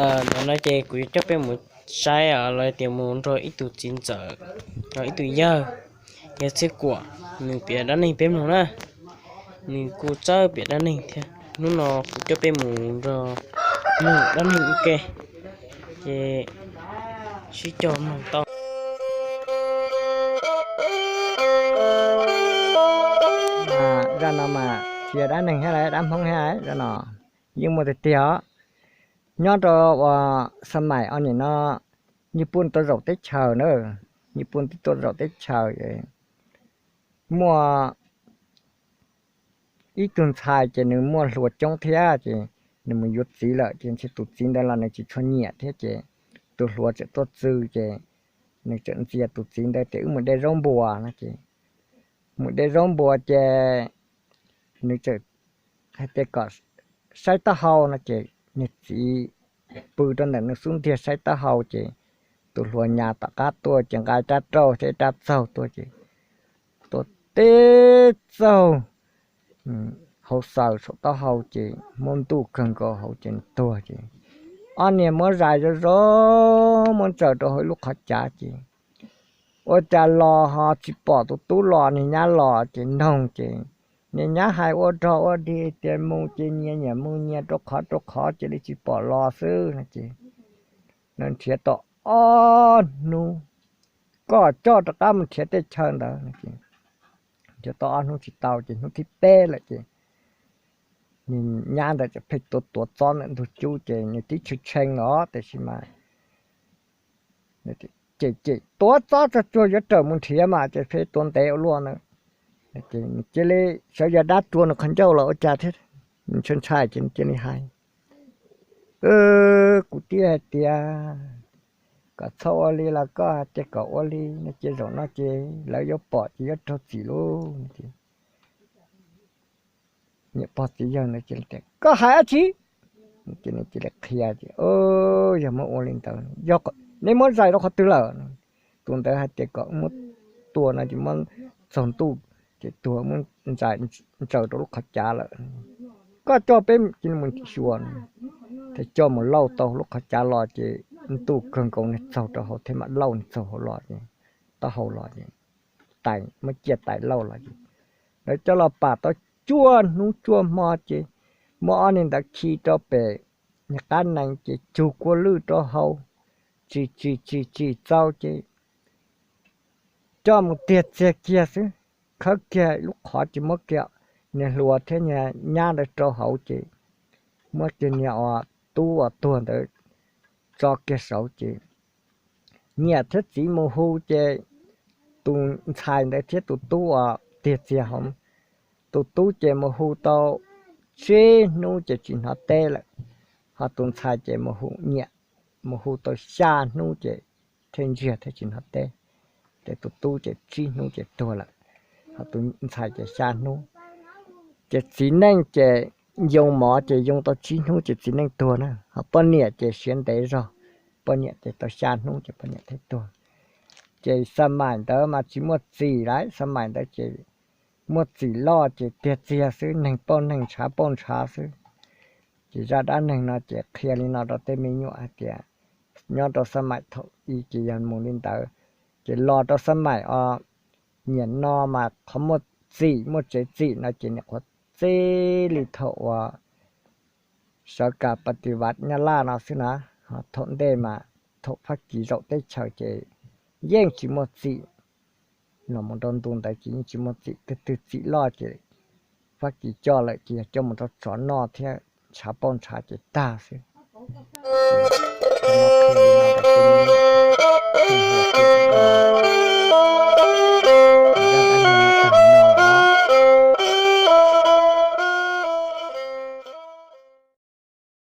Ntawm no ces kuv yuav coj peb mus saib los tias mus nrog ib tug txiv ntxawm, ib tug yawg, yawg Txhiaj Kuam, nws piav dab neeg peb mloog na. Nws kuj txawj piav dab neeg thiab. Hnub no kuv coj peb mus nrog mloog dab neeg ua ke, ces sib cog mloog tau. Zaj no mas tsis yog dab neeg thiab, dab Hmoob thiab, zaj no yeej muaj tiag tiag os. Nyob rau uas xab maim os nim no, Nyij Pooj tuaj zaum teb chaws na, Nyij Pooj tuaj zaum teb chaws, muaj ib tug ntxhais ces nws muaj hluas coob thiab ces nws mus yuav txiv lawm ces ntshe tus txiv ntawd los nws tsis tshua nyiam thiab ces tus hluas txawm tuaj txog ces nws txawm ntxias tus txiv ntawd tias wb mus de zaub npua no ces mus de zaub npua ces nws txawm hais tias kom saib taub hau no ces nws txiv pw rau ntawm nws xub ntiag saib taub hau ces tus hluas nyas tom qab tuaj ces nqa rab rauj thiab rab txaug tuaj ces tuaj teb txaug hauv xaws saum taub hau ces muab ntuj kawg nkaus hauv ces tuag ces ob niag muab zais zoj zoj muab ntsaws rau hauv lub qhov cav ces ua cas los ho tsis pom tus tub los, niag nyab los ces noog ces niag nyab hais ua rog ua dig tias mus ces nyias nyiam mus nyias rau qhov rau qhov cia li tsis pom los xwb no ces nws nrhiav tau ob hnub, koj coj rov qab mus nrhiav tej chaw ntawd no ces nrhiav tau ob hnub tsis tau ces hnub thib peb lawm ces niag nyab ntawd txawm pheej tuav tuav txob ntawm ntug cub ces nws twb tshee tshee los tiam sis mas cem cem tuav txob tsuag tsuag yuav raws mus nrhiav mas ces pheej tuav ntev ua luaj na. Ces nws cia li sawv yog dab rua nws qhov ncauj los ua cas thiab, nws ntshai ntshai ces nws cia li hais, kuv twb hais tias kom txhob ua li los koj hais tias kom ua li no ces zaum no ces lawv yuav pom ces yuav raug txim lauj. Niam pog txiv yawg ntawd cia li tias koj hais dab tsi? Ces nws cia li qhia tias yog muab ua li ntawd, yog neb muab zais rau qhov twg lawm? Tus ntawd hais tias kom muab tua no ces muab txaug ntuj ces tuag, muab ntsaws rau lub qhov cav lawm. Koj coj peb cia li mus xyuas. Thiaj coj mus lauj tau lub qhov cav los ces ntuj kawg nkaus nws txaug rau hauv thiab mam lauj nws txaug hauv los ces, taub hau los ces, tais muab ciaj tais lauj los ces lawv coj los pam tau cuaj hnub cuaj hmo ces muab ob niag ntawd khi rau pem niag qab nees ces cug kua lwj rau hauv, tsis tsis tsis tsis txaus ces coj mus tiag txiag kiag xwb, khawb kiag lub qhov ces muab kiag niag hluas thiab niag nyab ntawd rau hauv ces muab kiag niag uas tub uas tuag ntawd tso kiag saud ces niam thiab txiv mus hu ces tus ntxhais ntawd thiab tus tub uas tiag txiag hauv, tus tub ces mus hu tau tsib hnub ces tsis hnov teb lawm, ho tus ntxhais ces mus hu niam, mus hu tau xya hnub ces thiaj ntsiag thiab tsis hnov teb. Ces tus tub ces tsib hnub ces tuag lawm, ho tus ntxhais ces xya hnub. Ces txiv neej ces yoo mov ces yoo tau tsib hnub ces txiv neej tuag na, ho poj niam ces siav ntev zog, poj niam ces tau xya hnub ces poj niam thiaj tuag. Ces xab maim ntawd mas tsis muaj txim lawm, xab maim ntawd ces muaj txim loj ces tiag txiag xwb, neeg pauj neeg ntshav pauj ntshav xwb. Ces zaj dab neeg no ces qhia li no rau tej me nyuam hais tias nyob rau xab maim thaum i ces yog mus li ntawd, ces los rau xab maim os, niam no mas qhov muaj txim muaj tsev txim no ces niam qhuav txij li thaum uas sawv kas pas tis vas Nyab Laj no xwb na. Thaum ntej mas thaum Fab Kis zaum teb chaws ces yeej tsis muaj txim, los mus rau ntu ntawd ces yeej tsis muaj txim, twg twg txim loj ces Fab Kis coj lawm ces yog coj mus rau tsov noj thiab ntshav pauj ntshav ces tag xwb.